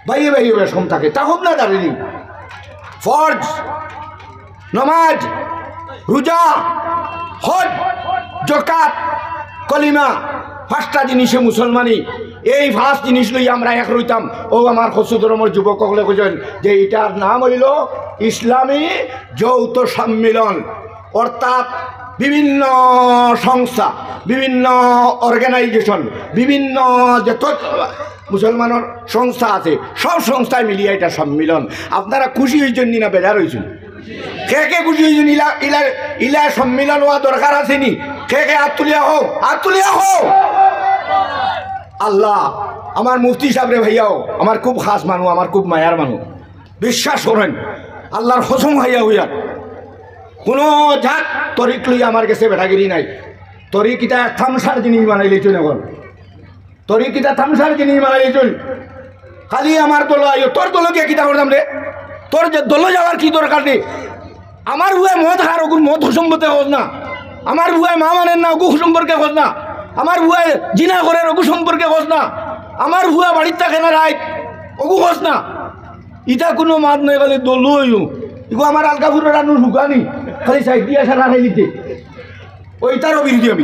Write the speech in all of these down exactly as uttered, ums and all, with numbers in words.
ভাইয়ে ভাইয়ে বেশ কম থাকে, তা হোক না দাঁড়িয়ে। ফরজ, নমাজ, রোজা, হজ, জকাত, কলিমা, পাঁচটা জিনিসে মুসলমানি। এই পাঁচ জিনিস লই আমরা এক রইতাম। ও আমার খসু ধর্মর যুবক অকলে কইছইন যে ইটার নাম অইলো ইসলামী যৌথ সম্মিলন। অর্থাৎ বিভিন্ন সংস্থা, বিভিন্ন অর্গানাইজেশন, বিভিন্ন যত মুসলমানর সংস্থা আছে, সব সংস্থায় মিলিয়া ইটা সম্মিলন। আপনারা খুশি অইছইন নি না বেজার অইছইন? কে কে খুশি অইছইন? ইলা ইলা ইলা সম্মিলন অওয়া দরকার আছে নি? কে কে আত তুলিয়া কও, আত তুলিয়া কও। আল্লাহ, আমার মুফতি সাবরে ভাইয়াও, আমার খুব খাস মানু, আমার খুব মায়ার মানু, বিশ্বাস করইন, আল্লার কসম খাইয়া কইয়ার, কুনু জাত তরিক লইয়া আমার গেছে বেটাগিরি নাই। তরিক ইটা তামশার জিনিস বানাইলাইছইন অখন। তরিক ইটা তামশার জিনিস বানাইলাইছইন। খালি আমার দলো আইও, তোর দলো গিয়া কিতা করতাম রে? তোর যে দলো যাওয়ার কি দরকার রে? আমার পুয়ায় মদ খার, অগুর মদ সম্পর্কে কস না। আমার পুয়ায় মা মানের না, অগু সম্পর্কে কস না। আমার পুয়ায় জিনা করের, অগু সম্পর্কে কস না। আমার পুয়া বাড়িত থাকে না রাইত, অগু কস না। ইটা কুনু মাত নাই, খালি দলো আইও। ইগু আমার আলকাপুরর আনুর হুগানি, খালি সাইড দিয়া সারা হারাই দিতে। ওইটারও বিরোধী আমি,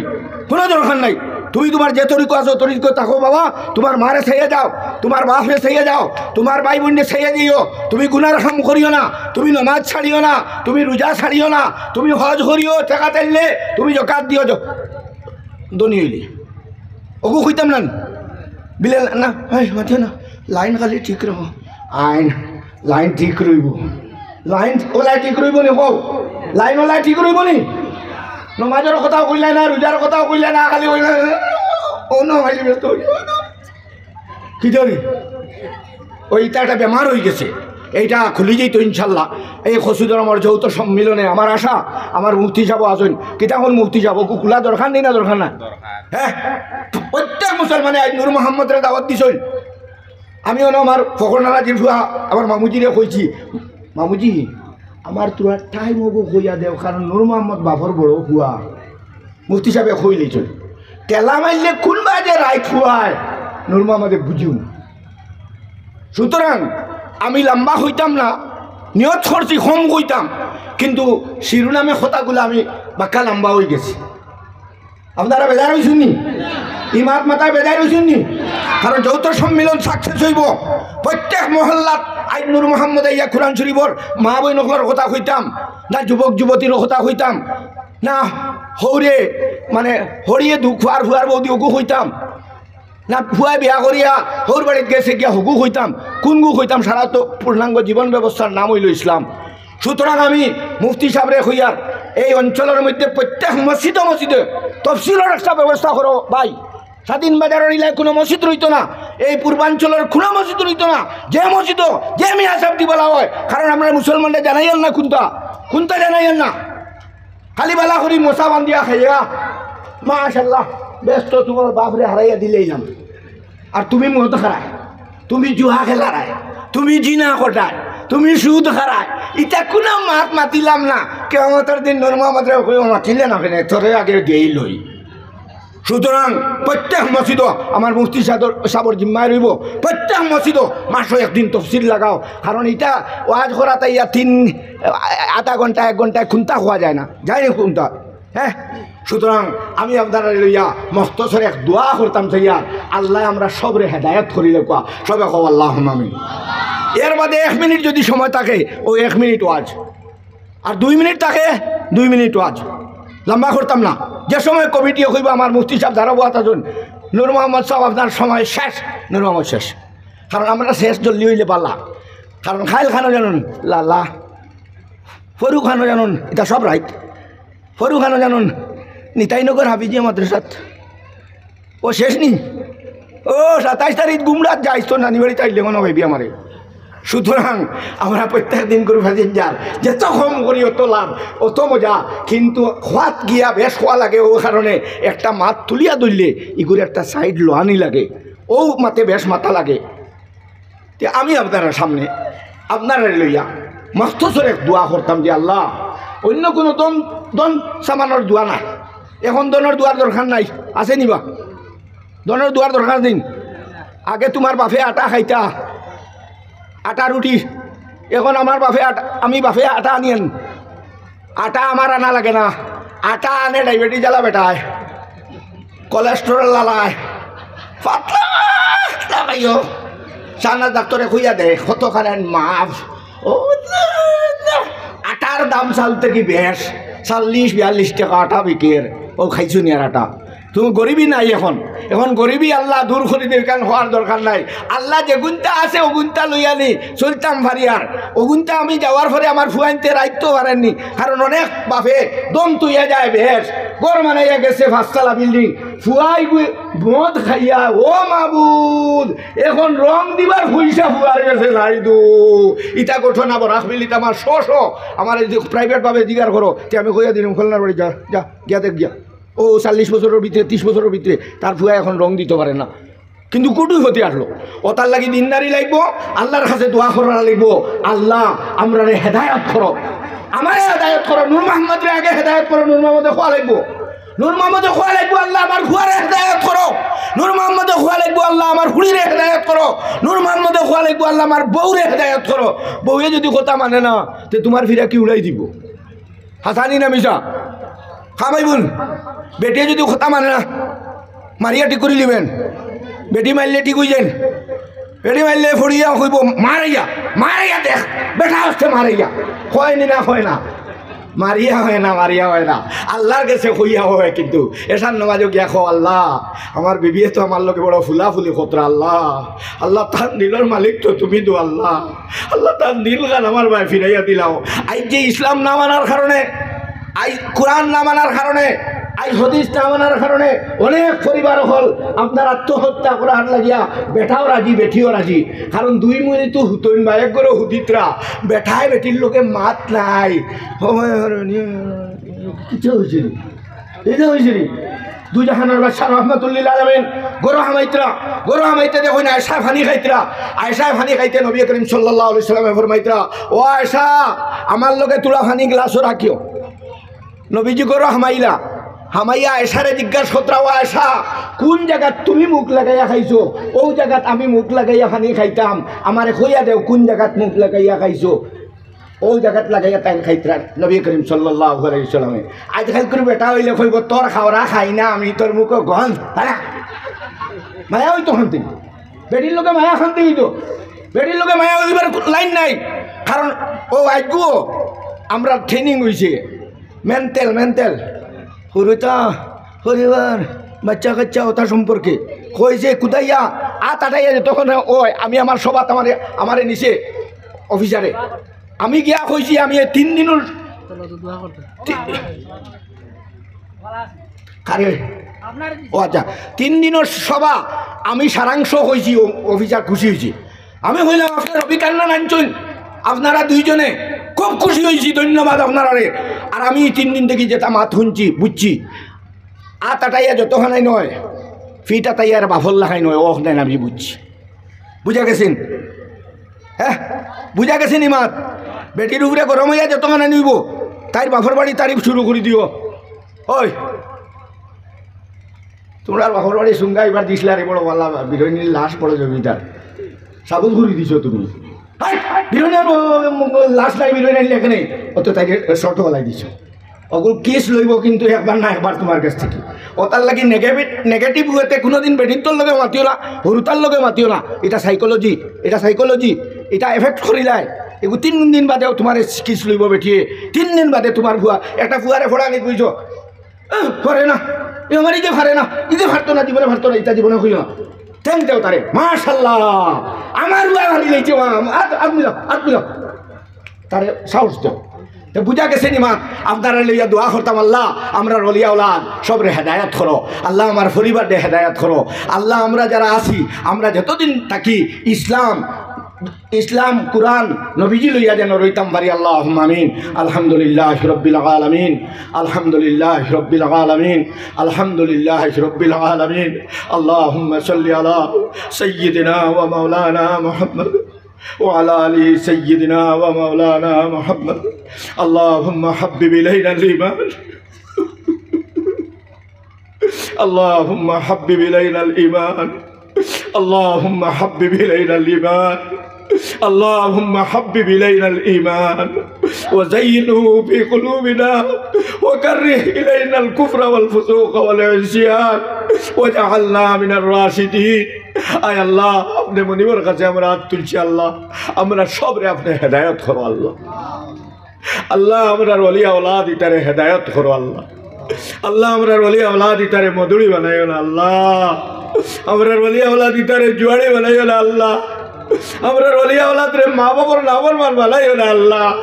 কুনু দরকার নাই। তুমি তুমার যে তরিকো আছো, তরিকো থাকো বাবা, তুমার মারে চাইয়া যাও, তুমার বাপরে চাইয়া যাও, তুমার ভাই বইনরে চাইয়া যাইও। তুমি গুনার কাম করিও না, তুমি নমাজ ছাড়িও না, তুমি রোজা ছাড়িও না, তুমি হজ করিও, টেকা তাইলে তুমি জকাত দিও, জ-, ধনী অইলে। অগু কইতাম না, বিলে না, এই মাতিও না, লাইন খালি ঠিক রাখো। আইন, লাইন ঠিক রইবো। লাইন অলা ঠিক রইবো নি কও? লাইন অলা ঠিক রইবো নি? নমাজর কথাও কইলা না, রোজার কথাও কইলা না, খালি কইলা, ও নমাজি ব্যস্ত অইয়া। কিতা রে? ওইটা একটা বেমার অইগেছে, এইটা খুলি যাইতো ইনশাল্লাহ। এই খসু ধর্মর যৌথ সম্মিলনে আমার আশা, আমার মুফতি সাব আছইন, কিতা অখন মুফতি সাব, অগু খুলা দরকার নি না দরকার না? হ্যাঁ, প্রত্যেক মুসলমানে আইজ নূর মোহাম্মদরে দাওয়াত দিছইন। আমি অনো আমার ফখর নানাজির পুয়া, আমার মামুজিরে কইছি, "মামুজি, আমার থুড়া টাইম অগু কইয়া দেও, কারণ নূর মোহাম্মদ বাফর বড় পুয়া।" মুফতি সাবে কইলিছইন, "ঠেলা মারলে কুনবায় যে রাইত পুয়ায়, নূর মোহাম্মদে বুঝিও না।" সুতরাং আমি লম্বা কইতাম না, নিয়ত করছি কম কইতাম, কিন্তু শিরোনামে কথাগুলা আমি বাক্কা লম্বা অইগেছি। আপনারা বেজার অইছইন নি? ই মাত মাতায় বেজার অইছইন নি? কারণ যৌথ সম্মিলন সাকসেস অইবো। প্রত্যেক মহল্লাত আইজ নূর মোহাম্মদ আইয়া কোরআন শরীফর মা বইন অকলর কথা কইতাম, না যুবক যুবতীর কথা কইতাম, না হউরে, মানে, হড়িয়ে দুখ, ফুয়ার ফুয়ার বউদি অগু কইতাম, না পুয়ায় বিয়া করিয়া হউর বাড়িত গেছে গিয়া হগু কইতাম, কুনগু কইতাম, সারা তো পূর্ণাঙ্গ জীবন ব্যবস্থার নাম অইলো ইসলাম। সুতরাং আমি মুফতি সাবরে কইয়ার, এই অঞ্চলর মধ্যে প্রত্যেক মসজিদে মসজিদে তফসিলর একটা ব্যবস্থা করো ভাই। স্বাধীন বাজারর ইলায় কুনু মসজিদ রইতো না, এই পূর্বাঞ্চলর কুনু মসজিদ রইতো না, যে মসজিদো যে মিয়া সাব দি বলা অয়, কারণ আমরা মুসলমানরে জানাইয়ার না কুনটা, কুনটা জানাইয়ার না। খালি বালা করি মশা বান্ধিয়া খাইয়া, মাশাআল্লাহ, বেশ তো তুমার বাফরে হারাইয়া দিলাইলাম। আর তুমি মদ খারায়, তুমি জুয়া খেলারায়, তুমি জিনা কটায়, তুমি সুদ খারায়, ইতা কুনু মাত মাতিলাম না। কিয়ামতর দিন নূর মোহাম্মদরে কইও, "মাতিলে না কেনে, তোরে আগে গেইলই।" সুতরাং প্রত্যেক মসজিদো আমার মুফতি সাদর-, সাবর জিম্মায় রইবো, প্রত্যেক মসজিদো মাসো একদিন তফসিল লাগাও, কারণ ইতা ওয়াজ করাত আইয়া তিন, আধা ঘন্টা, এক ঘন্টায় কুনটা কওয়া যায় না, যায় নি কুনটা? হ্যাঁ, সুতরাং আমি আপনারারে লইয়া মখতসর এক দোয়া করতাম চাইয়ার, আল্লায় আমরা সবরে হেদায়েত করি লেখা, সবে কও আল্লাহুম্মা আমিন। এর বাদে এক মিনিট যদি সময় থাকে, অউ এক মিনিট ওয়াজ, আর দুই মিনিট থাকে, দুই মিনিট ওয়াজ, লম্বা করতাম না। যে সময় কমিটিয়ে কইবো, আমার মুফতি সাব যারা বওয়াত আছইন, নূর মোহাম্মদ সাব আপনার সময় শেষ, নূর মোহাম্মদ শেষ, কারণ আমরা শেষ জলদি অইলে বালা, কারণ খাইল খানো জানইন লালা, ফরু খানো জানইন, ইতা সব রাইত। ফরু খানো জানইন, নিতাইনগর হাফিজিয়া মাদ্রাসাত। অউ শেষ নি? অউ সাতাইশ তারিখ গুমরাত যাইস তো নানি বাড়িত আইলে মনো পাইবি আমারে। সুতরাং আমরা প্রত্যেক দিন করি প্যাসেঞ্জার, যত কম করি অত লাভ, অত মজা। কিন্তু খোয়াত গিয়া বেশ খোয়া লাগে, অউ কারণে একটা মাত তুলিয়া ধরলে ইগুর একটা সাইড লওয়ানি লাগে, অউ মাতে বেশ মাতা লাগে। তে আমি আপনারার সামনে, আপনারারে লইয়া মখতসর এক দোয়া করতাম যে, আল্লাহ, অইন্য কুনু ধন, ধন সামানর দোয়া নায়, অখন ধনর দোয়ার দরকার নাই, আছে নি বা? ধনর দোয়ার দরকার নি? আগে তুমার বাফে আটা খাইতা, আটা রুটি। এখন আমার বাফে আটা, আমি বাফে আটা আনিয়ান, আটা আমার আনা লাগে না, আটা আনে ডায়াবেটিস জ্বালা বেটায়, কোলেস্টেরল লালায়, পাতলা পাতলা খাইও। শাহনাজ ডাক্তারে কইয়া দে, কতখান মাফ। ও আটার দাম চাইল থাকি বেশ, চল্লিশ বিয়াল্লিশ টেকা আটা বিকের, ও খাইছো নি আর আটা। তুমি গরিবি নাই এখন, এখন গরিবি আল্লাহ দূর করি দেইন, ইখান কওয়ার দরকার নাই। আল্লাহ যেগুনতা আছে অগুনতা লইয়া নি চলতাম পারি আর। অগুনতা আমি যাওয়ার পরে আমার ফুয়াইন্তে রাখতো পারেননি, কারণ অনেক বাফে দম তুইয়া যায় বেশ, ঘর বানাইয়া গেছে পাঁচতলা বিল্ডিং, ফুয়াই গু-, মদ খাইয়া, ও মাবুদ, এখন রং দিবার পয়সা ফুয়ার গেছে নাই দু। ইতা ঘটনা বরাক ভ্যালিত আমার শ শ, আমার এই যে প্রাইভেট ভাবে জিগার করো, তে আমি কইয়া দিলাম, খুলনার বাড়ি যা, যা, গিয়া দেখ গিয়া। ও চল্লিশ বছরর ভিতরে, ত্রিশ বছরর ভিতরে তার ফুয়া এখন রং দিতো পারে না, কিন্তু কুটি হতে আসলো। অতার লাগি দিনদারি লাগবো, আল্লাহর কাছে দোয়া করা লাগবো, "আল্লাহ, আমরারে হেদায়েত করো, আমারে হেদায়েত করো।" নূর মোহাম্মদরে আগে হেদায়েত করো, নূর মোহাম্মদে কওয়া লাগবো, নূর মোহাম্মদে কওয়া লাগবো, "আল্লাহ, আমার ফুয়ারে হেদায়েত করো।" নূর মোহাম্মদে কওয়া লাগবো, "আল্লাহ, আমার ফুড়িরে হেদায়েত করো।" নূর মোহাম্মদে কওয়া লাগবো, "আল্লাহ, আমার বউরে হেদায়েত করো।" বউয়ে যদি কথা মানে না, তে তোমার ফিরাকি উড়াই দিবো। হাছা নি না মিছা? খামাই বোন, বেটিয়ে যদি কথা মানে না, মারিয়া ঠিক করি লিবেন। বেটি মারলে ঠিক অই যাইন। বেটি মারলে ফড়িয়া কইবো, "মারাইয়া, মারাইয়া দেখ, বেটা আসছে মারাইয়া।" কয় নি না, কয় না? মারিয়া হয় না, মারিয়া হয় না। আল্লাহর গেছে কইয়া হয়, কিন্তু এশার নামাজো গিয়া কও, "আল্লাহ, আমার বিবিয়ে তো আমার লগে বড় ফুলাফুলি করতরা, আল্লাহ, আল্লাহ, তার দিলর মালিক তো তুমি দু, আল্লাহ।" আল্লাহ তার দিলখান আমার বায় ফিরাইয়া দিলাও। আইজ যে ইসলাম না মানার কারণে, আইজ কোরআন না মানার কারণে, আইজ হাদিস না মানার কারণে অনেক পরিবার অকল আপনার আত্মহত্যা করার লাগিয়া বেটাও রাজি, বেটিও রাজি। কারণ দুই মিনিটও হুতইন বা এক ঘরো হুতিত্রা, বেটায় বেটির লগে মাত নাই। কিচ্ছু অইছে নি? এই যে অইছে নি? দুই জাহানের বাদশা রহমাতুল্লিল আলামিন ঘরো হামাইত্রা, ঘরো হামাইতে দেখইন আয়েশা পানি খাইত্রা। আয়েশা পানি খাইতে নবী করিম সাল্লাল্লাহু আলাইহি ওয়াসাল্লামে ফরমাইত্রা, "ও আয়েশা, আমার লগে থুড়া পানি গ্লাসো রাখিও।" নবীজি ঘরো হামাইলা, হামাইয়া আয়েশারে জিজ্ঞাসা করত্রা, "ও আয়েশা, কুন জাগাত তুমি মুখ লাগাইয়া খাইছো? অউ জাগাত আমি মুখ লাগাইয়া পানি খাইতাম, আমারে কইয়া দেও কুন জাগাত মুখ লাগাইয়া খাইছো।" অউ জাগাত লাগাইয়া তাইন খাইত্রা নবী করিম সাল্লাল্লাহু আলাইহি ওয়াসাল্লামে। আইজকাইল কুনু বেটা অইলে কইবো, "তোর খাওরা খাই না আমি, তোর মুখো গন্ধ।" মায়া অইতো খান্তি, বেটির লগে মায়া খান্তি অইতো, বেটির লগে মায়া অইবার লাইন নাই। কারণ অউ আইজগু আমরার ট্রেনিং অইছে, মেন্টাল, মেন্টাল। হুরুতা, পরিবার, বাচ্চা কাচ্চা, অতা সম্পর্কে কইছে কুদাইয়া, আত আটাইয়া যে তখন অয়, আমি আমার সভাত আমারে, আমারে নিছে অফিসারে। আমি গিয়া কইছি, আমি এই তিন দিনর তি-, কারে? ও আচ্ছা, তিন দিনর সভা আমি সারাংশ কইছি, অ-, অফিসার খুশি অইছে। আমি কইলাম, "আপনার রবি কান্না নানছইন, আপনারা দুইজনে খুব খুশি অইছি, ধন্যবাদ আপনারারে।" আর আমি তিন দিন থাকি যেতা মাত হুনছি, বুঝছি, আত আটাইয়া যতখানাই নয়, ফিট আটাইয়ার বাফর লাখাই নয়, অখানাই আমি বুঝছি। বুঝা গেছেন? হ্যাঁ, বুঝা গেছেন ই মাত? বেটির উপরে গরম অইয়া যতখানাই নিব, তাইর বাফর বাড়ি তারিফ শুরু করি দিও। ওই, তোমরার বাফর বাড়ি সুঙ্গা ইবার দিছলা রে বড় বালা, বিরইনির লাশ বড় জমিদার। সাবুত করি দিছো তুমি। হাই, বিরইনির লাশ নাই, বিরইনির লেখে নেই। অত তাইরে শর্ত বালাই দিছো। অগুর কেস লইব কিন্তু একবার না একবার তোমার কাছ থাকি। অতার লাগি নেগেভি-, নেগেটিভ ওয়েতে কোনোদিন বেটিন্তর লগে মাতিও না, হুরুতার লগে মাতিও না। ইটা সাইকোলজি, ইটা সাইকোলজি, ইটা এফেক্ট করিলায়। এগু তিন দিন বাদেও তোমার কেস লইব বেটিয়ে। তিন দিন বাদে তোমার ফুয়া, একটা ফুয়ারে ফড়ানি কইছো, "আহ, পারে না, এ আমার ইদে পারে না, ইদে পারতো না, জীবনে পারতো না, ইটা জীবনে কইও না।" ঠেং দেও তারে, মাশাআল্লাহ, আমার ফুয়া হারি লইছে, আত, আত মিলাও, আত মিলাও। তারে সাহস দেও। তে বুঝা গেছে নি মা, আপনারা লইয়া দোয়া করতাম, "আল্লাহ, আমরার অলি আওলাদ সবরে হেদায়েত করো, আল্লাহ, আমার পরিবাররে হেদায়েত করো, আল্লাহ, আমরা যারা আছি, আমরা যতদিন থাকি ইসলাম, ইসলাম, কোরআন, নবীজি লইয়া যেন রইতাম পারি।" আল্লাহুম্মা আমিন। আলহামদুলিল্লাহি রাব্বিল আলামিন, আলহামদুলিল্লাহি রাব্বিল আলামিন, আলহামদুলিল্লাহি রাব্বিল আলামিন। আল্লাহুম্মা সাল্লি আলা সাইয়্যিদিনা ওয়া মাওলানা মুহাম্মদ। وعلى آل سيدنا ومولانا محمد. اللهم حبب إلينا الإيمان. اللهم حبب إلينا الإيمان. اللهم حبب إلينا الإيمان، اللهم حبب إلينا الإيمان وزينه في قلوبنا وكره إلينا الكفر والفسوق والعصيان واجعلنا من الراشدين. আয় আল্লাহ, আপনে মনিবর কাছে আমরা হাত তুলছি আল্লাহ, আমরা সবরে আপনে হেদায়েত করো আল্লাহ। আল্লাহ, আমরার ওলি আওলাদ ইতারে হেদায়েত করো আল্লাহ। আল্লাহ, আমরার ওলি আওলাদ ইতারে মদুড়ি বানাইও না আল্লাহ। আমরার ওলি আওলাদ ইতারে জুয়াড়ি বানাইও না আল্লাহ। আমরার ওলি আওলাদরে মা বাবার নাফরমান বানাইও না আল্লাহ।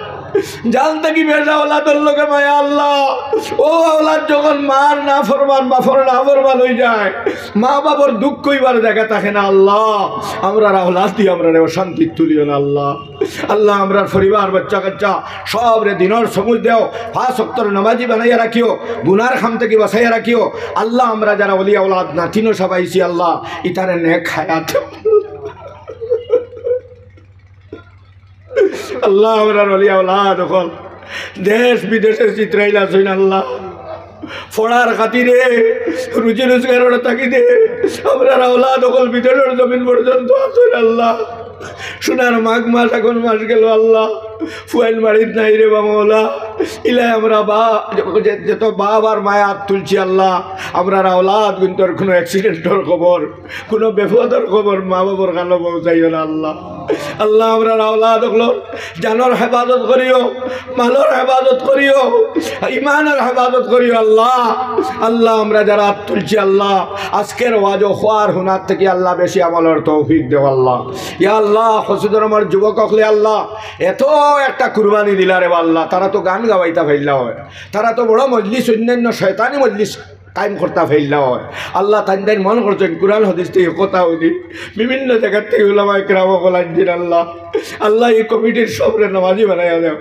জান থাকি বেশি আওলাদর লগে মায়া আল্লাহ। ও আওলাদ যখন মার নাফরমান, বাপর নাফরমান অইযায়, মা বাবার দুঃখ অইবার জাগা থাকে না আল্লাহ। আমরার আওলাদ দিয়া আমরারে অশান্তি তুলিও না আল্লাহ। আল্লাহ, আমরার পরিবার, বাচ্চা কাচ্চা সবরে দিনর সমুজ দেও, পাঁচ ওয়াক্তর নামাজি বানাইয়া রাখিও, গুনার কাম থাকি বাঁচাইয়া রাখিও। আল্লাহ, আমরা যারা ওলি আওলাদ নাতিন সব আইছি আল্লাহ, ইতারে নেক হায়াত দেও। আল্লাহ, আমরার ওলি আওলাদ অকল দেশ বিদেশে চিত্রাইল আছইন আল্লাহ, পড়ার খাতিরে, রুজি রোজগারর তাগিদে আমরার আওলাদ অকল বিদেশর জমিন পর্যন্ত আছইন আল্লাহ। সোনার মাঘ মাস, আঘন মাস গেল আল্লাহ, ফুয়াইন বাড়িত নাই রে বা মৌলা। ইলাই আমরা বা-, যে-, যত বাবার মায়া হাত তুলছি আল্লাহ, আমরার আওলাদ গুনতর কোনো অ্যাক্সিডেন্টর খবর, কোনো বিপদর খবর মা বাবার কানো পৌঁছাইও না আল্লাহ। আল্লাহ, আমরার আওলাদ অকলর জানর হেফাজত করিও, মালর হেফাজত করিও, ইমানর হেফাজত করিও আল্লাহ। আল্লাহ, আমরা যারা হাত তুলছি আল্লাহ, আজকের ওয়াজ ও খোয়ার হুনার থাকি আল্লাহ বেশি আমলর তৌফিক দেও আল্লাহ। ইয়া আল্লাহ, কচুদরমর যুবক অকলে আল্লাহ এত একটা কুরবানি দিলা রে বা আল্লাহ, তারা তো গান গাওয়াইতা পারলা অয়, তারা তো বড় মজলিস, অন্যান্য শয়তানি মজলিস কায়েম করতা পারলা অয়। আল্লাহ, তাইন তাইন মন করছইন, কুরআন হাদিস থাকি কথা হুনি, বিভিন্ন জাগার থাকি উলামায়ে কেরাম অকল আনছইন আল্লাহ। আল্লাহ, ই কমিটির সবরে নামাজি বানাইয়া দেও।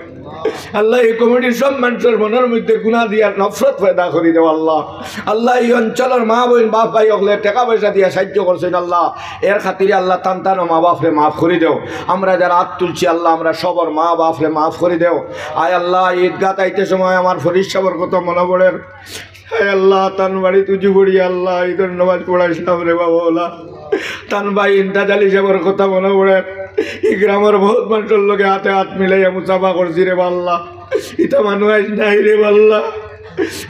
আল্লাহ, ই কমিটির সব মানষর মনর মধ্যে গুনা দিয়া নফরত পয়দা করি দেও আল্লাহ। আল্লাহ, ই অঞ্চলর মা বইন বাপ ভাই অকলে টেকা পয়সা দিয়া সাহায্য করছইন আল্লাহ, এর খাতিরে আল্লাহ তান তান মা বাপরে মাফ করি দেও। আমরা যারা হাত তুলছি আল্লাহ, আমরা সবর মা বাপরে মাফ করি দেও। আয় আল্লাহ, ঈদগাত আইতে সময় আমার ফরিদ সাবর কথা মনো পড়ের, হায় আল্লাহ, তান বাড়িত উজু পড়ি আল্লাহ, ঈদর নামাজ পড়াইছলাম রে বা মৌলা। তান ভাই ইমতাজ আলী সাবর কথা মনো পড়ের। ই গ্রামর বউত মানষর লগে হাতে হাত মিলাইয়া মুসাফা করছি রে বা আল্লাহ। ইতা মানুষ আইজ নাই রে বা আল্লাহ।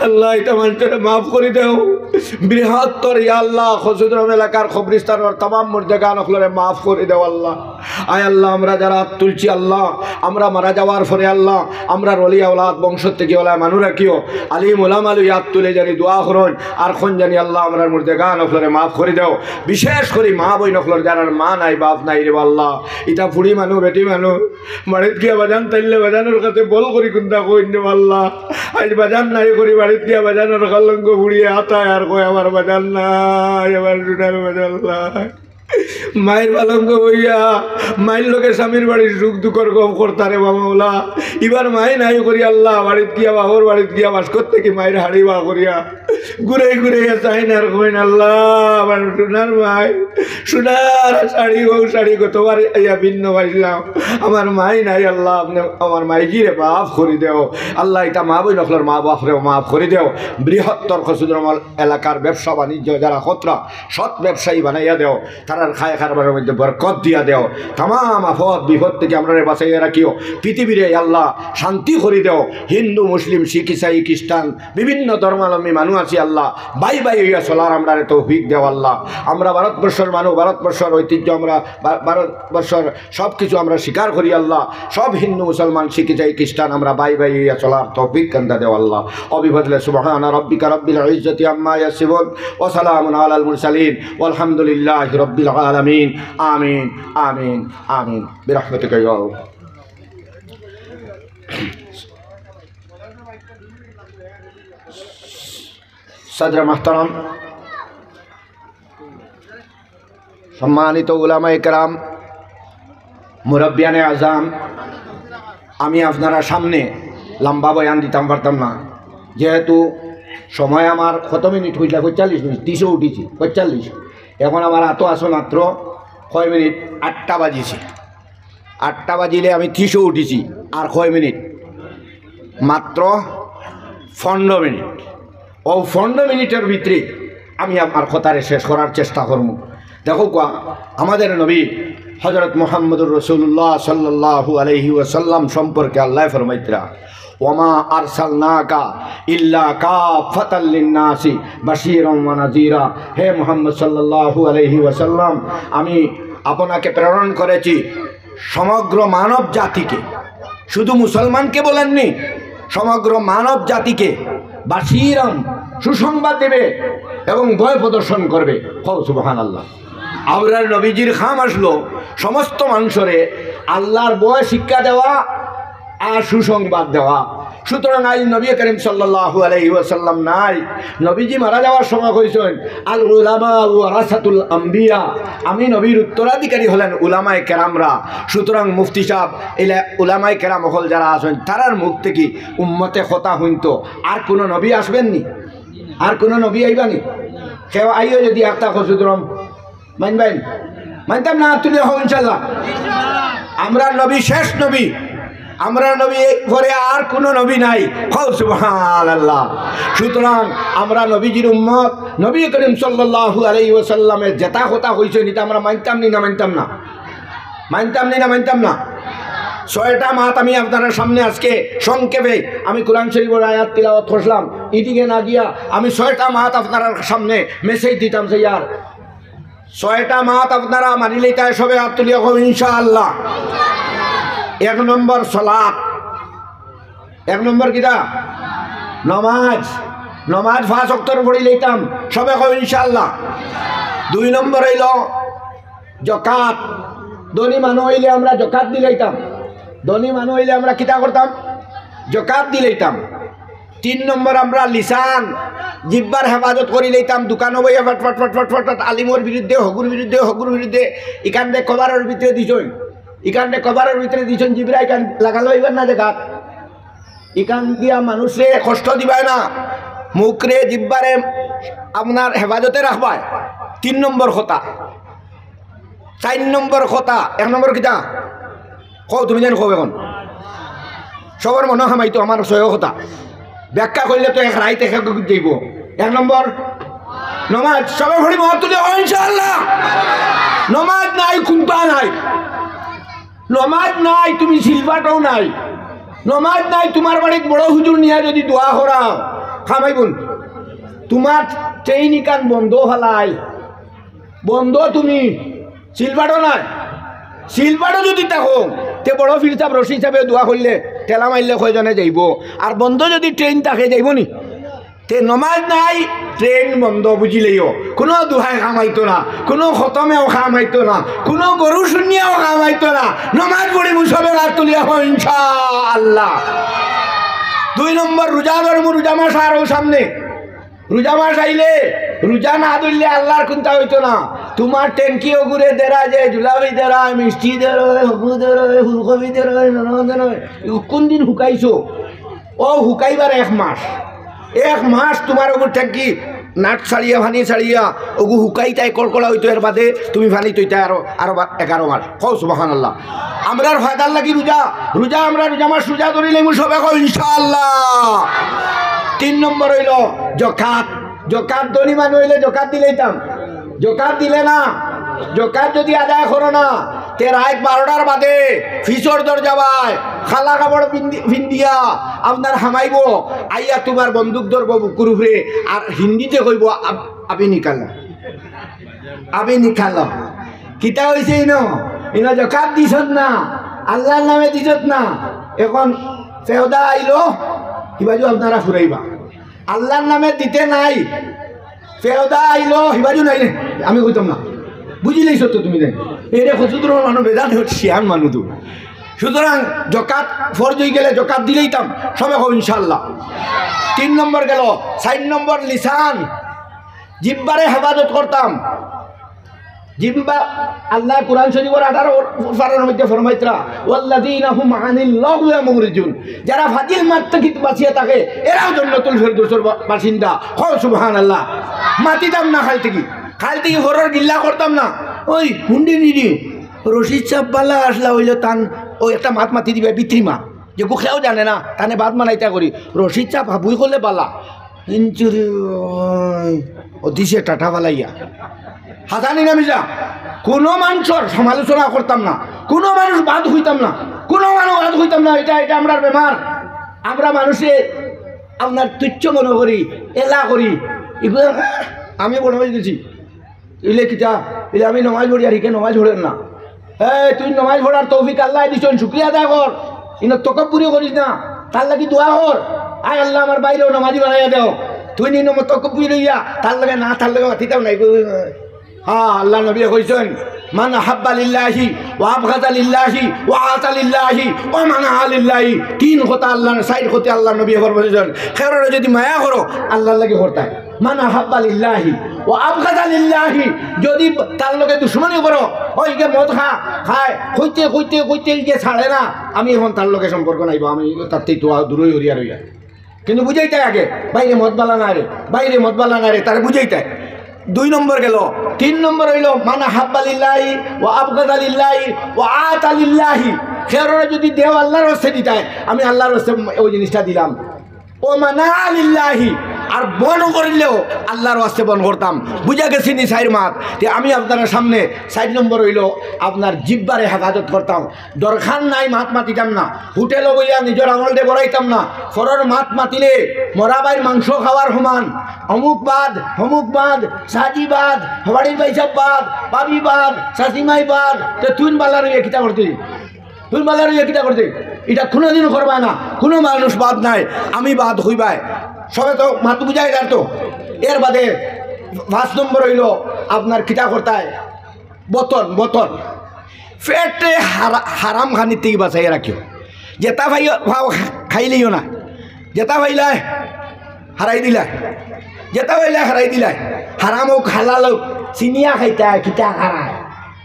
আল্লাহ, ইতা মানষরে মাফ করি দেও। বৃহত্তর ইয়া আল্লাহ, কচুদরম এলাকার কবরিস্তানর তামাম মুর্দেগান অকলরে মাফ করি দেও আল্লাহ। আয় আল্লাহ, আমরা যারা হাত তুলছি আল্লাহ, আমরা মারা যাওয়ার পরে আল্লাহ, আমরার ওলি আওলাদ বংশ থাকি ওলা মানু রাখিও, আলিম ওলামা লইয়া হাত তুলে জানি দোয়া করইন, আর কইন জানি আল্লাহ আমরার মুর্দেগান অকলরে মাফ করি দেও। বিশেষ করি মা বইন অকলর যারার মা নাই বাপ নাই রে বা আল্লাহ, ইতা ফুড়ি মানু বেটি মানু, বাড়িত গিয়া বাজান তাইলে বাজানর কাছে বল করি কুন্তা কইন রে বা আল্লাহ। আইজ বাজান নাই করি বাড়িত গিয়া বাজানর কালঙ্ক ফুড়িয়ে আতায় আর কয়, "আমার বাজান নাই, আমার সোনার বাজান নাই।" মাইর পালঙ্ক বইয়া, মাইর লগে স্বামীর বাড়ির সুখ দুঃখর গপ করতা রে বা মৌলা। ইবার মাই নাই করি আল্লাহ, বাড়িত গিয়া, বাপর বাড়িত গিয়া, বাস্কত থাকি মাইর হাড়ি বার করিয়া, ঘুরাই ঘুরাইয়া চাইন আর কইন, "আল্লাহ, আমার সোনার মাই, সোনার শাড়ি, ও শাড়ি, গতবার আইয়া ভিন্ন পাইছলাম, আমার মাই নাই আল্লাহ, আপনে আমার মাইজিরে মাফ করি দেও।" আল্লাহ, ইতা মা বইন অকলর মা বাপরে মাফ করি দেও। বৃহত্তর কচুদরম এলাকার ব্যবসা বাণিজ্য যারা কররা, সৎ ব্যবসায়ী বানাইয়া দেও, তারার খায় কারবারর মধ্যে বরকত দিয়া দেও, তামাম আফত বিপদ থাকি আমরারে বাঁচাইয়া রাখিও। পৃথিবীরে আল্লাহ শান্তি করি দেও। হিন্দু, মুসলিম, শিখ, ইসাই, খ্রিস্টান, বিভিন্ন ধর্মাবলম্বী মানুষ আছি আল্লাহ, ভাই ভাই অইয়া চলার আমরারে তৌফিক দেও আল্লাহ। আমরা ভারতবর্ষর মানুষ, ভারতবর্ষর ঐতিহ্য, আমরা ভা-, ভারতবর্ষর সব কিছু আমরা স্বীকার করি আল্লাহ। সব হিন্দু, মুসলমান, শিখ, ইসাই, খ্রিস্টান আমরা ভাই ভাই অইয়া চলার তৌফিক কান্দা দেও আল্লাহ। অবিভজলে সুবহানা রাব্বিকা রাব্বিল ইজ্জতি আম্মা ইয়াসিফুন ওয়া সালামুন আলাল মুরসালিন ওয়ালহামদুলিল্লাহি রাব্বিল আলামিন। আমিন, আমিন, আমিন। বিরহমাতিকা ইয়া আল্লাহ। সদর মুহতারাম, সম্মানিত উলামায়ে কেরাম, মুরব্বিয়ানে আজাম, আমি আপনারা সামনে লম্বা বয়ান দিতাম পারতাম না, যেহেতু সময় আমার কত মিনিট অইলা, পঁয়তাল্লিশ মিনিট, ত্রিশো উঠিছি, পঁয়তাল্লিশ। এখন আমার আতো আছে মাত্র কয় মিনিট, আটটা বাজিছে। আটটা বাজিলে আমি ত্রিশো উঠিছি, আর কয় মিনিট? মাত্র পনেরো মিনিট। ও পনেরো মিনিটর ভিতরে আমি আমার কথারে শেষ করার চেষ্টা করমু। দেখো কোয়া, আমাদের নবী হযরত মুহাম্মদুর রাসূলুল্লাহ সাল্লাল্লাহু আলাইহি ওয়াসাল্লাম সম্পর্কে আল্লাহ ফরমাইতরা, "ওয়ামা আরসালনাকা ইল্লা কাফাতাল লিন্নাসি বাশীরাম ওয়া নাযীরা।" হে মুহাম্মদ সাল্লাল্লাহু আলাইহি ওয়াসাল্লাম, আমি আপনাকে প্রেরণ করেছি সমগ্র মানব জাতিকে। শুধু মুসলমানকে বলেননি, সমগ্র মানব জাতিকে বাশীরাম, সুসংবাদ দেবে এবং ভয় প্রদর্শন করবে। কও সুবহানাল্লাহ। আমরার নবীজির কাম আসলো সমস্ত মানুষরে আল্লাহর ভয় শিক্ষা দেওয়া আর সুসংবাদ দেওয়া। সুতরাং আইজ নবী করিম সাল্লাল্লাহু আলাইহি ওয়াসাল্লাম নাই। নবীজি মারা যাওয়ার সময় কইছেন, "আল উলামা ওয়ারাসাতুল আম্বিয়া", আমি নবীর উত্তরাধিকারী হলেন উলামায়ে কেরামরা। সুতরাং মুফতি সাহেব, এলা উলামায়ে কেরাম অকল যারা আছেন, তারার মুখ থেকে উম্মতে কথা হুনতো। আর কোনো নবী আসবেননি? আর কোনো নবী আইবানি? কেউ আইও যদি একটা কসুদরম মানবেন? মানতাম না, তুলে হও ইনশাল্লাহ। আমরা নবী, শেষ নবী। আমরা নবী, এর পরে আর কোনো নবী নাই। হও সুবহানাল্লাহ। সুতরাং আমরা নবীজির উম্মত, নবী করিম সাল্লাল্লাহু আলাইহি ওয়াসাল্লামে যেটা কথা কইছেন, এটা আমরা মানতাম নি না মানতাম না? মানতাম নি না মানতাম না? ছয়টা মাত আমি আপনারার সামনে আজকে সংক্ষেপে আমি কোরআন শরীফের আয়াত তিলাওয়াত করলাম। এদিকে না গিয়া আমি ছয়টা মাত আপনারার সামনে মেসেজ দিতাম যে ইয়ার ছয়টা মাত আপনারা মানি লইতায়, সবে হাত তুলিয়া কও ইনশাআল্লাহ। এক নম্বর সলাত, এক নম্বর কিতা? নমাজ। নমাজ পাঁচ ওয়াক্তর পড়ি লইতাম, সবে কও ইনশাআল্লাহ। দুই নম্বর অইল জকাত। ধনী মানুষ অইলে আমরা জকাত দিলাইতাম। ধনী মানুষ অইলে আমরা কিতা করতাম? জকাত দিলাইতাম। তিন নম্বর আমরা লিসান, জিব্বার হেফাজত করি লইতাম। দোকানো বইয়া ফট ফট ফট ফট ফট ফট আলিমর বিরুদ্ধে, হগুর বিরুদ্ধে, হগুর বিরুদ্ধে। ইকানরে কভারর ভিতরে দিছইন, ইকানরে কভারর ভিতরে দিছইন, জিব্রা ইকান লাগালো ইবার না জকাত। ইকান দিয়া মানুষরে কষ্ট দিবায় না, মুখরে জিব্বারে আপনার হেফাজতে রাখবায়। তিন নম্বর কথা। চাইর নম্বর কথা, এক নম্বর কিতা? কও তুমি জানি কও এখন। সবর মনো হামাইতো আমার ছয় কথা। ব্যাখ্যা করলে তো এক রাইত এক এক যাইব। এক নম্বর নমাজ, সবে পড়ি মাত তুলি, ও ইনশাআল্লাহ। নমাজ নাই, কুন্তা নাই। নমাজ নাই, তুমি সিলবাটও নাই। নমাজ নাই, তোমার বাড়িত বড় হুজুর নিয়া যদি দোয়া করাও, খামাইবুন। তোমার ট্রেন ইকান বন্ধ ফালাই, বন্ধ তুমি, সিলবাটও নাই। সিলবাটও যদি থাকো, তে বড় ফিরসাব রশি হিসাবে দোয়া করলে, ঠেলা মারলে কয়জনে যাইব? আর বন্ধ যদি ট্রেন থাকে, যাইব নি? তে নমাজ নাই, ট্রেন বন্ধ, বুঝিলেও কোনো দোয়ায় কামাইতো না, কোনো খতমেও কামাইতো না, কোনো গরু শুনিয়াও কামাইতো না। নমাজ পড়ি মুসবে রাত তুলিয়া হয় ইনশাআল্লাহ। দুই নম্বর রোজা ধরমু, রোজা মাস আর ও সামনে। রোজা মাস আইলে রোজা না ধরলে আল্লাহর কুন্তা হইতো না। তোমার ট্যাঙ্কি ওগুরে দেরা যে জুলাবি দেরা, মিষ্টি দেরা, হবু দেরা, ফুলকপি দেরা, নানা দেরা, কোন দিন হুকাইছো? ও হুকাইবার এক মাস, এক মাস তোমার ওগুর ট্যাঙ্কি নাট ছাড়িয়া, পানি ছাড়িয়া, ওগু হুকাইতায় কড়কড়া হইতো। এর বাদে তুমি পানি তৈতায় আরো, আরো বা-, এগারো মাস। কও সুবহানাল্লাহ। আমরার ফায়দার লাগি রোজা, রোজা আমরা রোজা মাস রোজা ধরি লইমু সবে কও ইনশাআল্লাহ। তিন নম্বর হইল জকাত। জকাত ধনী মানুষ হইলে জকাত দিলাইতাম, জকাত দিলে না, জকাত যদি আদায় করো না, তে রাইত বারোটার বাদে ফিছর দরজা বায়, খালা কাপড় পিন্দি-, পিন্দিয়া আপনার হামাইবো, আইয়া তোমার বন্দুক ধরবো বুকুর উপরে, আর হিন্দিতে কইবো, "আব-, আবি নিকালো, আবি নিকালো।" কিতা হইছে ইনো? ইনো জকাত দিছত না, আল্লাহর নামে দিছত না। এখন ফেওদা আইলো, হিবাজু আপনারা ফুরাইবা। আল্লাহর নামে দিতে নাই, ফেওদা আইলো, হিবাজু নাই রে, আমি কইতাম না। বুঝিলেই সত্য তুমি নাই। এরে কচুদুর মানুষ বেজান হচ্ছে শিয়ান মানুষ তো। সুতরাং জকাত ফরজ হয়ে গেলে জকাত দিলাইতাম, সবে কও ইনশাআল্লাহ। তিন নম্বর গেল, চার নম্বর লিসান, জিব্বারে হেফাজত করতাম। জিব্বা, আল্লাহ কোরআন শরীফের আঠারো পারার মধ্যে ফরমাইতরা, "ওয়াল্লাযীনা হুম আনিল লাগওয়ি মুরিজুন।" যারা ফাজিল মাত থাকি বাঁচিয়া থাকে, এরাও জান্নাতুল ফেরদৌসের বা-, বাসিন্দা। কও সুবহানাল্লাহ। মাতিতাম না খাল থাকি, খাল থাকি ঘরর গিল্লা করতাম না। ওই হুন্ডি নিডি, রশিদ সাহেব বালা আসলা হইলে তান ওই একটা মাত মাতি দিবা, বিত্রিমা। যে গুখেও জানে না, তানে বাদ মানাইতা করি। রশিদ সাহেব হাবুই করলে বালা। ইঞ্চুরি ওই, ও দিছে টাটা ফালাইয়া। হাছা নি না মিছা? কুনু মানষর সমালোচনা করতাম না, কুনু মানুষ বাদ কইতাম না, কুনু মানুষ বাদ কইতাম না। ইটা, ইটা আমরার বেমার। আমরা মানুষে আপনার তুচ্ছ মনো করি, এলা করি। ইগুলা আমি বড় অইগেছি। ইলে কিতা? ইলে আমি নমাজ পড়ি আর ইকে নমাজ পড়ের না। এ, তুই নমাজ পড়ার তৌফিক আল্লায় দিছইন, শুকরিয়া আদায় কর। ইনো তকব্বুরি করিস না, তার লাগি দোয়া কর। আয় আল্লাহ, আমার ভাইরেও নমাজি বানাইয়া দেও। তুই নি নম-, তকব্বুরি লইয়া তার লগে না, তার লগে মাতিতাম নাই। হ্যাঁ, আল্লার নবীয়ে কইছইন, "মান আহাব্বা লিল্লাহি ওয়া আবগাদা লিল্লাহি ওয়া আতা লিল্লাহি ওয়া মানাআ লিল্লাহি।" তিন কথা আল্লার, চাইর কথা আল্লার নবীয়ে ফরমাইছইন। কেউরে যদি মায়া করো, আল্লার লাগি করতায়। মান আহাব্বা লিল্লাহি ওয়া আবগাদা লিল্লাহি, যদি তার লগে দুশমনি করো, ওই যে মদ খা, খায়, কইতে, কইতে, কইতে এই যে ছাড়ে না, আমি এখন তার লগে সম্পর্ক নাইবো, আমি তার থাকি তো দূরই হরিয়া রইয়া। কিন্তু বুঝাইতায় আগে, "ভাইরে মদ বালা না রে, ভাইরে মদ বালা না রে", তারে বুঝাইতায়। দুই নম্বর গেল। তিন নম্বর অইলো, "মান আহাব্বা লিল্লাহি ওয়া আবগাদা লিল্লাহি ওয়া আতা লিল্লাহি।" কেউরে যদি দেও আল্লার ওয়াস্তে দিতায়, আমি আল্লার ওয়াস্তে ওই জিনিসটা দিলাম। "ওয়া মানাআ লিল্লাহি", আর বন করিলেও আল্লার ওয়াস্তে বন করতাম। বুঝা গেছে নি চাইর মাত? তে আমি আপনার সামনে চাইর নম্বর অইলো আপনার জিব্বারে হেফাজত করতাম। দরকার নাই মাত মাতিতাম না, হোটেলো বইয়া নিজর আমলটা বড়াইতাম না। পরর মাত মাতিলে মরা ভাইর মাংস খাওয়ার সমান। অমুক বাদ, হমুক বাদ, সাজি বাদ, হবাড়ির বাইসাব বাদ, বাবি বাদ, চাচিমাই বাদ, তে তুইন বালা রইয়া কিতা করতে? তুইন বালা রইয়া কিতা করতে? ইটা কুনুদিন করবায় না, কুনু মানুষ বাদ নাই, আমি বাদ কইবায়। সবে তো মাত বুঝাই যার তো। এর বাদে পাঁচ নম্বর অইলো আপনার কিতা করতায়? বতন, বতন। পেটরে হারা-, হারাম খানির থাকি বাঁচাইয়া রাখিও। যেটা পাইও, পাও, খাইলিও না। যেটা পাইলায়, হারাই দিলায়। যেটা পাইলায়, হারাই দিলায়। হারাম অউক, হালাল অউক, চিনিয়া খাইতায়, কিতা খারায়।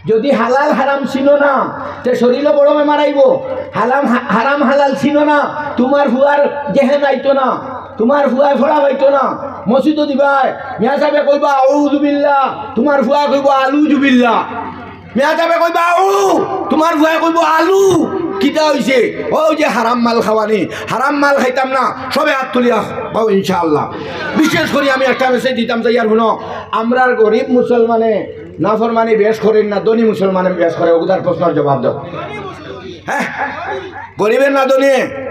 যদি হালাল হারাম চিনো না, তে শরীলো বড় বেমার আইবো। হালাম হা-, হারাম হালাল চিনো না, তুমার ফুয়ার জেহেন আইতো না, তুমার ফুয়ায় ফড়া পাইতো না। মসজিদো দিবায়, মিয়া সাবে কইবা, "আউযুবিল্লাহ", তুমার ফুয়ায় কইবো, "আলুজুবিল্লাহ।" মিয়া সাবে কইবা, "আউ", তুমার ফুয়ায় কইবো, "আলু।" কিতা অইছে? অউ যে হারাম মাল খাওয়ানি, হারাম মাল খাইতাম না। সবে আত তুলিয়া কও ইনশাআল্লাহ। বিশেষ করি আমি একটা message দিতাম চাইয়ার, হুনো, আমরার গরিব মুসলমানে নাফরমানি বেশ করের না, ধনী মুসলমানে বেশ করে? অগুতার প্রশ্নর জবাব দেও। হ্যাঁ? গরিবে না ধনীয়ে?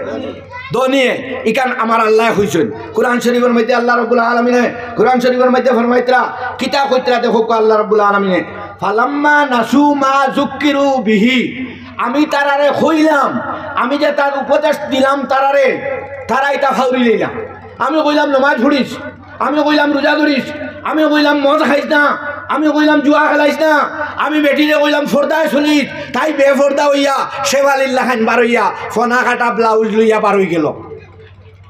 ধনীয়ে। ইখান আমার আল্লায় কইছইন। কুরআন শরীফর মধ্যে আল্লাহ রাব্বুল আলামিনে, কুরআন শরীফর মধ্যে ফরমাইতরা, কিতা কইতরা দেখউক্কা আল্লাহ রাব্বুল আলামিনে, "ফালাম্মা নাসু মা যুক্কিরু বিহি।" আমি তারারে কইলাম, আমি যে তার উপদেশ দিলাম তারারে, তারা ইটা ফাউরি লইলা। আমি কইলাম, "নমাজ পড়িস", আমি কইলাম, "রোজা ধরিস", আমি কইলাম, "মদ খাইস না", আমি কইলাম, "জুয়া খেলাইস না", আমি বেটিরে কইলাম, "পর্দায় চলিস", তাই বেপর্দা অইয়া শেফালির লাখান বার অইয়া ফনা কাটা blouse লইয়া বার অইগেলো।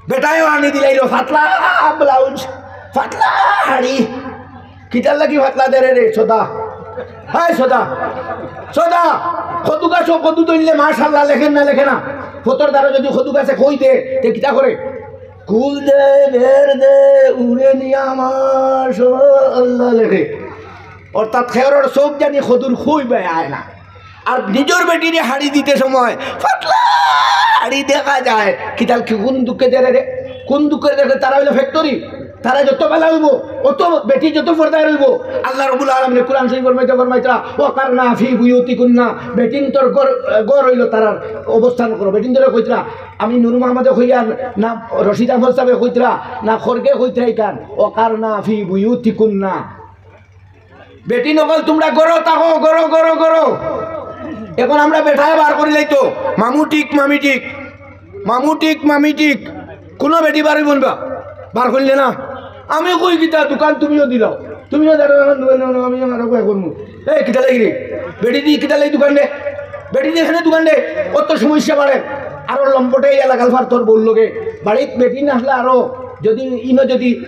বেটায়ও আনি দিলাইলো পাতলা blouse, পাতলা শাড়ি। কিতার লাগি পাতলা দেরে রে, সদা? হায় সদা, সদা, কদু গাছো কদু ধরলে মাশাআল্লাহ লেখের না, লেখে না? ফতর দ্বারা যদি কদু গাছে কই দে, তে কিতা করে? কুল দে, বের দে, উড়ে নিয়া মাশাআল্লাহ লেখে। অর্থাৎ খেরর চউখ জানি কদুর কই বায় আয় না। আর নিজর বেটিরে শাড়ি দিতে সময় পাতলা শাড়ি দেখা যায়। কিতাল কি, কুন দুঃখে দেরে রে? কুন দুঃখে দেরে? তারা অইলো factory। তারা যত বালা অইবো, অত বেটি যত পর্দায় রইবো। আল্লাহ রাব্বুল আলামিনে কুরআন শরীফর মধ্যে ফরমাইতরা, "ওয়াকারনা ফি বুয়ুতিকুন্না", বেটিন্তর ঘর, ঘর অইলো তারার অবস্থান করো। বেটিন্তরে কইতরা, আমি নূর মোহাম্মদে কইয়ার না, রশিদ আহমদ সাবে কইতরা না, খড়গে কইতরা ইখান, "ওয়াকারনা ফি বুয়ুতিকুন্না।" বেটিন অকল তুমরা ঘরো থাকো, ঘরো, ঘরো, ঘরো। এখন আমরা বেটায় বার করিলাইতো, মামু ঠিক, মামি ঠিক, মামু ঠিক, মামি ঠিক। কুনু বেটি বার অইবো না, বার করিলে না। আমি কই কিতা, দোকান তুমিও দিলাও, তুমিও দাঁড়াও, দাঁড়াও, দাঁড়াও, দাঁড়াও, আমি আরো কয় করমু। এই কিতা লাগি রে? বেটিদি কিতা লাগি দোকান দে? বেটিদি কেনে দোকান দে? অত সমস্যা বাড়ে। আরো লম্পটাইয়া লাগাল পার তোর বউর লগে। বাড়িত বেটিন আছলা আরো, যদি ইনো যদি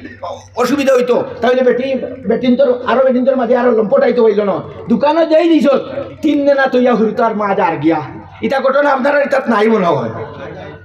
অসুবিধা অইতো, তাইলে বেটি, বেটিন্তর, আরো বেটিন্তর মাঝে আরো লম্পটাইতো পাইলো না। দোকানো যাই দিছস, তিন দেনা থইয়া হুরুতার মা যার গিয়া। ইতা ঘটনা আপনারার ইতাত নাই মনে হয়।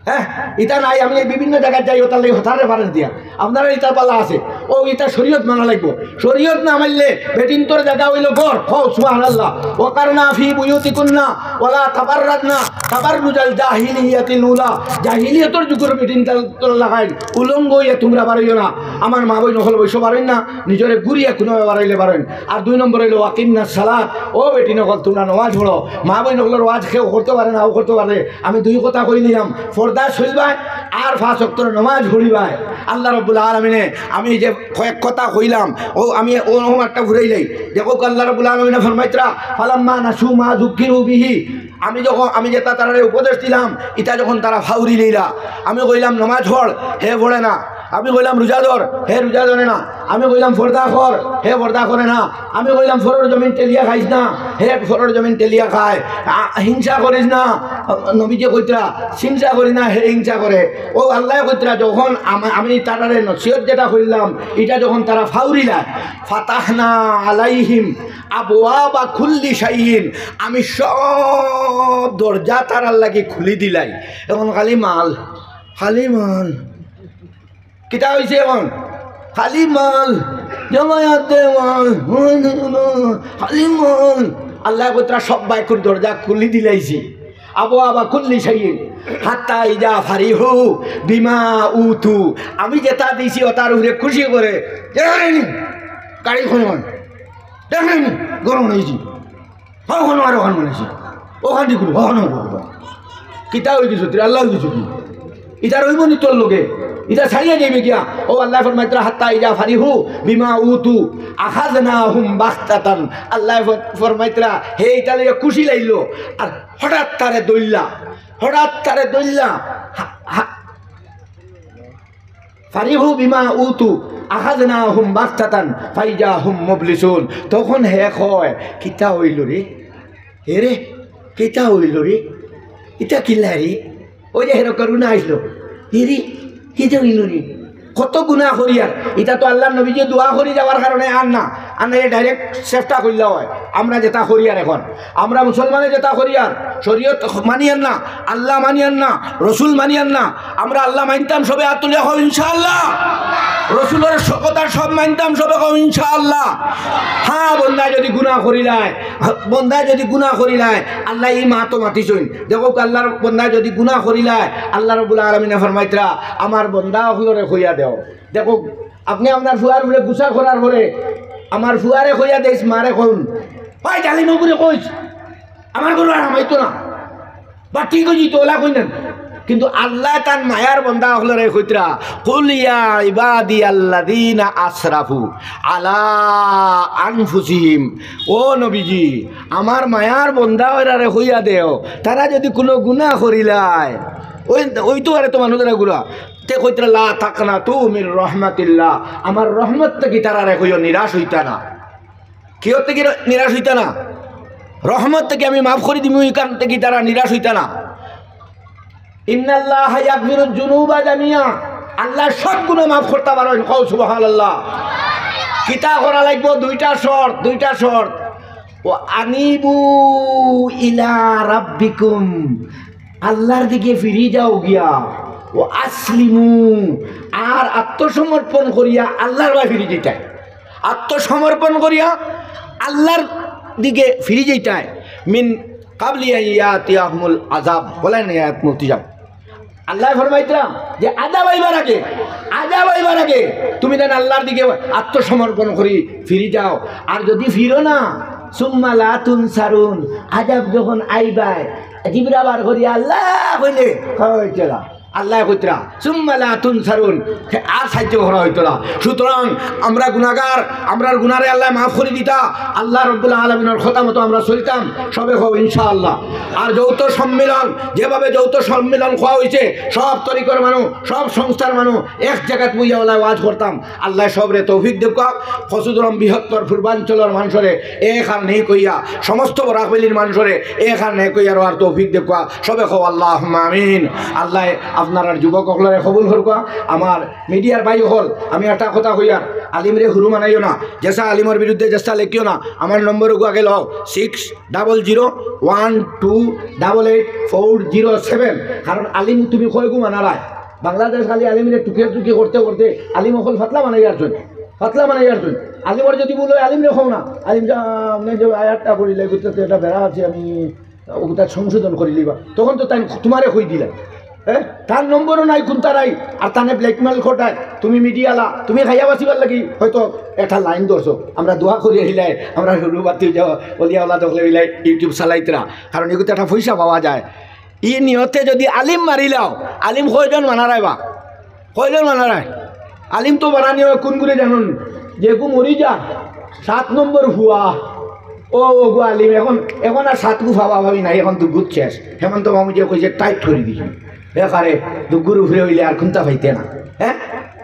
হ্যাঁ, ইতা নাই। আমি এই বিভিন্ন জাগাত যাই, ওটার লাগি হতার রেফারেন্স দিয়া। আপনারা ইতার পালা আছে, ও ইতা শরীয়ত মানা লাগবো। শরীয়ত না মানলে বেটিন্তর জাগা অইলো ঘর। কও সুবহানাল্লাহ। ওয়াকারনা ফি বুয়ুতিকুন্না ওয়ালা তাবাররাজনা তাবাররুজাল জাহিলিয়াতিল উলা। জাহিলিয়তর যুগর বেটিন্তর লাখান উলঙ্গ অইয়া তুমরা বারইও না। আমার মা বইন অকল অবশ্য বারইন না, নিজরে ঘুরিয়া কুনু বারইলে বারইন। আর দুই নম্বর অইলো ওয়াকিমনা সালাত। ও বেটিন অকল, তুমরা নমাজ পড়ো। মা বইন অকলর ওয়াজ কেউ করতো পারে না, ও করতো পারে। আমি দুই কথা কইলিলাম, পর্দা চলবায় আর পাঁচ ওয়াক্তর নমাজ পড়িবায়। আল্লাহ রাব্বুল আলামিনে, আমি যে কয়েক কথা কইলাম, ও আমি ও ওমারটা ঘুরাইলাই। দেখউক্কা, আল্লাহ রাব্বুল আলামিনে ফরমাইতরা, "ফালাম্মা নাসু মা যুক্কিরু বিহি।" আমি যখন, আমি যেটা তারারে উপদেশ দিলাম, ইটা যখন তারা ফাউরি লইলা, আমি কইলাম, "নমাজ পড়", হে পড়ে না। আমি কইলাম, "রোজা ধর", হে রোজা ধরে না। আমি কইলাম, "পর্দা কর", হে পর্দা করে না। আমি কইলাম, "পরর জমিন টেলিয়া খাইস না", হে পরর জমিন টেলিয়া খায়। আ, "হিংসা করিস না", নবীজি কইতরা, "হিংসা করি না", হে হিংসা করে। ও আল্লায় কইতরা, যখন আম-, আমি তারারে নসিহত যেটা কইলাম, ইটা যখন তারা ফাউরিলা, ফাতাহনা আলাইহিম আবওয়াবা কুল্লি শাইইন, আমি সব দরজা তারার লাগি খুলি দিলাই। এখন খালি মাল, খালি মাল। কিতা অইছে এখন? খালি মাল, জমায়েতে মাল, খালি মাল। আল্লায় কইতরা সব বাইকুর দরজা খুলি দিলাইছি। আবওয়াবা কুল্লি শাইইন, হাত্তা ইজা ফারিহু বিমা উতু। আমি যেটা দিছি, ওটার উপরে খুশি করে। দেখেন, গাড়ি খুলবেন। দেখেন, গরম অইছি। হখন আর ওখান মানে আছে। ওখান দিয়ে ঘুরবো, হখন আর ঘুরবো। কিতা অই গেছে তোর? আল্লাহ অই গেছে কি? ইটা রইব নি তোর লগে? ইটা ছাড়িয়া যাইবে গিয়া? ও আল্লায় ফরমাইতরা, "হাত্তা ইজা ফারিহু বিমা উতু আখাযনাহুম বাগতাতান।" আল্লায় ফ-, ফরমাইতরা, হে ইটা লইয়া খুশি লাইলো, আর হঠাৎ তারে দইল্লা, হঠাৎ তারে দইল্লা, হা-, হা-, ফারিহু বিমা উতু আখাযনাহুম বাগতাতান ফাইজা হুম মুবলিসুন। তখন হে কয়, "কিতা অইলো রে? হে রে, কিতা অইলো রে? ইটা কিলা রে?" ওই যে হেরো করোনা আইসলো। "হে রে, কিতা অইলো রে?" কত গুনাহ করিয়ার। ইটা তো আল্লাহর নবীজি দোয়া করি যাওয়ার কারণে আর না, আর না, এ ডাইরেক্ট চেষ্টা করলে হয়। আমরা যেটা করিয়ার এখন, আমরা মুসলমানে যেটা করিয়ার, শরীয়ত মানিয়ার না, আল্লাহ মানিয়ার না, রসুল মানিয়ার না। আমরা আল্লাহ মানতাম সবে, আত তুলিয়া কও ইনশাআল্লাহ। রসুলর স-, কথা সব মানতাম সবে, কও ইনশাআল্লাহ। হ্যাঁ, বন্দায় যদি গুনাহ করিলায়, বন্দায় যদি গুনাহ করিলায়, আল্লায় ই মাতো মাতিছইন। দেখউক্কা, আল্লাহর বন্দায় যদি গুনাহ করিলায়, আল্লাহ রাব্বুল আলামিনে ফরমাইতরা, "আমার বন্দা অকলরে কইয়া দেও।" দেখউক্কা, আপনে আপনার ফুয়ার উপরে গুসা করার পরে, "আমার ফুয়ারে কইয়া দেইস, মারে কউন।" ভাই, জালিম অগুরে কইস, "আমার ঘরো আর হামাইতো না।" বা ঠিক অই যিতো, ওলা কইন না। কিন্তু আল্লায় তান মায়ার বন্দা অকলরে কইতরা, "কুল ইয়া ইবাদিয়াল্লাযীনা আসরাফু আলা আনফুসিহিম।" ও নবীজি, আমার মায়ার বন্দা অকলরে কইয়া দেও, তারা যদি কুনু গুনাহ করিলায়, ওই, ওই তো আরে তো মানুষ এরা গুলা, তে কইতরা, "লা তাকনাতু মির রাহমাতিল্লাহ, আমার রহমত থাকি তারারে কইও নিরাশ অইতা না।" কিওর থাকি নিরাশ অইতা না? রহমত থাকি আমি মাফ করি দিমু, ইখান থাকি তারা নিরাশ অইতা না। ইন্নাল্লাহা ইয়াগফিরুজ জুনুবা জামিয়া, আল্লায় সব গুনাহ মাফ করতা পারইন। কও সুবহানাল্লাহ। কিতা করা লাগবো? দুইটা শর্ত, দুইটা শর্ত। "ওয়া আনিবু ইলা রাব্বিকুম", আল্লাহর দিকে ফিরি যাও গিয়া। "ওয়া আসলিমু", আর আত্মসমর্পণ করিয়া আল্লাহর বায় ফিরি যাইতায়। আত্মসমর্পণ করিয়া আল্লাহর দিকে ফিরি যাইতায়। "মিন কাবলি আন ইয়াতিয়াহুমুল আযাব", বলেন আয়াত মুফতি সাব। আল্লায় ফরমাইতরা যে আযাব আইবার আগে, আযাব আইবার আগে তুমি যেন আল্লাহর দিকে আত্মসমর্পণ করি ফিরি যাও। আর যদি ফিরো না, সুম্মা লা তুনসারুন, আযাব যখন আইবায়, জিব্রা বার করি আল্লাহ কইলে, কই চলা? আল্লায় কইতরা, সুম্মা লা তুনসারুন, আর সাহায্য করা অইতো না। সুতরাং আমরা গুনাগার, আমরার গুনারে আল্লায় মাফ করি দিতা, আল্লাহ রাব্বুল আলামিনর কথা মতো আমরা চলতাম, সবে কও ইনশাআল্লাহ। আর যৌথ সম্মিলন, যেভাবে যৌথ সম্মিলন কওয়া অইছে, সব তরিকর মানুষ, সব সংস্থার মানুষ এক জাগাত বইয়া ওলায় ওয়াজ করতাম। আল্লায় সবরে তৌফিক দেউক্কা। কচুদরম বৃহত্তর পূর্বাঞ্চলর মানষরে এক আর নেক অইয়া, সমস্ত বরাকভ্যালির মানষরে এক আর নেক অইয়া রওয়ার তৌফিক দেউক্কা। সবে কও আল্লাহুম্মা আমিন। আল্লায় আপনারার যুবক অকলরে কবুল করবা। আমার মিডিয়ার ভাই অকল, আমি একটা কথা কইয়ার, আলিমরে হুরু মানাইও না, যেসা আলিমর বিরুদ্ধে যেসা লেখিও না। আমার নম্বর ওগু আগে লও, six double zero one two double eight four zero seven. কারণ আলিম তুমি কয়গু মানারায়? বাংলাদেশ খালি আলিমরে টুকিয়া টুকি করতে করতে আলিম অকল ফাতলা বানাইয়ার জন্য, ফাতলা বানাইয়ার জন্য। আলিমর যদি ভুল হয়, আলিমরে কও না, আলিম যা, আপনি যে আয়াতটা পড়িলে, বুঝতে তো এটা বেড়া আছে, আমি ওটা সংশোধন করি লিবা, তখন তো তাই তোমারে কই দিলাম। হ্যাঁ, তার নম্বরও নাই, কোনটা নাই, আর তানে ব্ল্যাকমেল ঘটায়। তুমি মিডিয়ালা, তুমি খাইয়া বাঁচিবার লাগি হয়তো একটা লাইন ধরছো, আমরা দোয়া করি হইলাই, আমরা হুরু বাতি যাওয়া, অলিয়া আল্লাহ দখলে হইলাই, ইউটিউব চালাইতরা, কারণ এগুলো একটা পয়সা পাওয়া যায়। ই নিয়তে যদি আলিম মারিলাও, আলিম কয়জন মানারায় বা? কয়জন মানারায়? আলিম তো বানানি হয় কোন করে জানইন? যেগু মরি যা, সাত নম্বর হুয়া, ও, ওগু আলিম। এখন, এখন আর সাতগু ফাবা ফাবি নাই, এখন দুগুত শেষ। হেমন্ত মামু যে কইছে, টাইট করি দিছে। একারে দুগুর উপরে হইলে আর কোনটা পাইতে না। হ্যাঁ,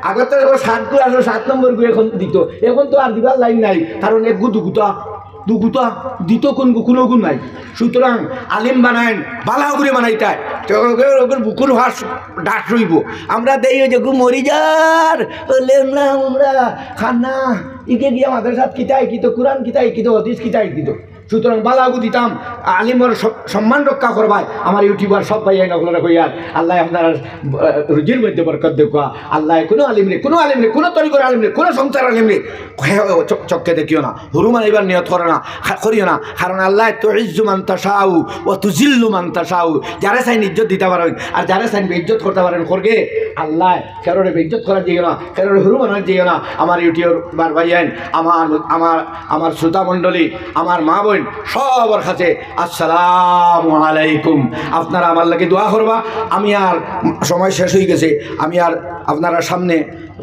আগত তো যখন সাতগু আসলো, সাত নম্বরগু এখন দিত, এখন তো আর দিবার লাইন নাই, কারণ একগু দুগুতা, দুগুতা দিত কোনগু, কোনোগু নাই। সুতরাং আলিম বানাইন, বালা করে বানাইতায়, তো ওগুর, ওগুর বুকুর ভাস ডাক রইব। আমরা দেই ওই যেগু মরি যার, ও লেমরা উমরা খানা, ইগে গিয়া মাদ্রাসাত কিতা শিক্ষিত, কোরআন কিতা শিক্ষিত, হাদিস কিতা শিক্ষিত। সুতরাং বালাগু দিতাম, আলিমর স-, সম্মান রক্ষা করবায়। আমার ইউটিউবার সব ভাইয়াইন অকলরে কইয়ার, আল্লাহ আপনার, আহ, রুজির মধ্যে বরকত দেউক্কা। আল্লাহ কোনো আলিমরে, কোনো আলিমরে, কোনো তরিকর আলিমরে, কোনো সংস্থার আলিমরে হে-, চ-, চক্ষে দেখিও না, হুরু মানাইবার নিয়ত করো না, খা-, করিও না। কারণ আল্লাহ তুইজ্জু মান তাশাউ ওয়া তুজিল্লু মান তাশাউ, যারে চাইন ইজ্জত দিতা পারইন আর যারে চাইন বেইজ্জত করতা পারইন। করগে আল্লাহ, কেউরে বেইজ্জত করাত যাইও না, কেউরে হুরু মানাত যাইও না। আমার ইউটিউবার ভাইয়াইন, আমার, আমার, আমার শ্রোতা মণ্ডলী, আমার মা বইন, সবর কাছে আসসালামু আলাইকুম। আপনারা আমার লাগি দোয়া করবা। আমি আর, সময় শেষ হই গেছে, আমি আর আপনারার সামনে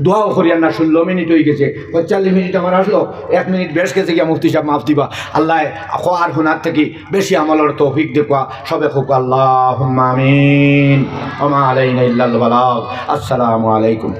দোয়াও করিয়ার না। ষোলো মিনিট হই গেছে, পঁয়তাল্লিশ মিনিট আমার আসলো, এক মিনিট বেশ গেছে গিয়া, মুফতি সাহেব মাফ দিবা। আল্লাহ কওয়া আর হুনার থাকি বেশি আমলর তৌফিক দেউক্কা। সবে কউক্কা আল্লাহুম্মা আমিন। ওয়া মা আলাইনা ইল্লাল বালাগ। আসসালামু আলাইকুম।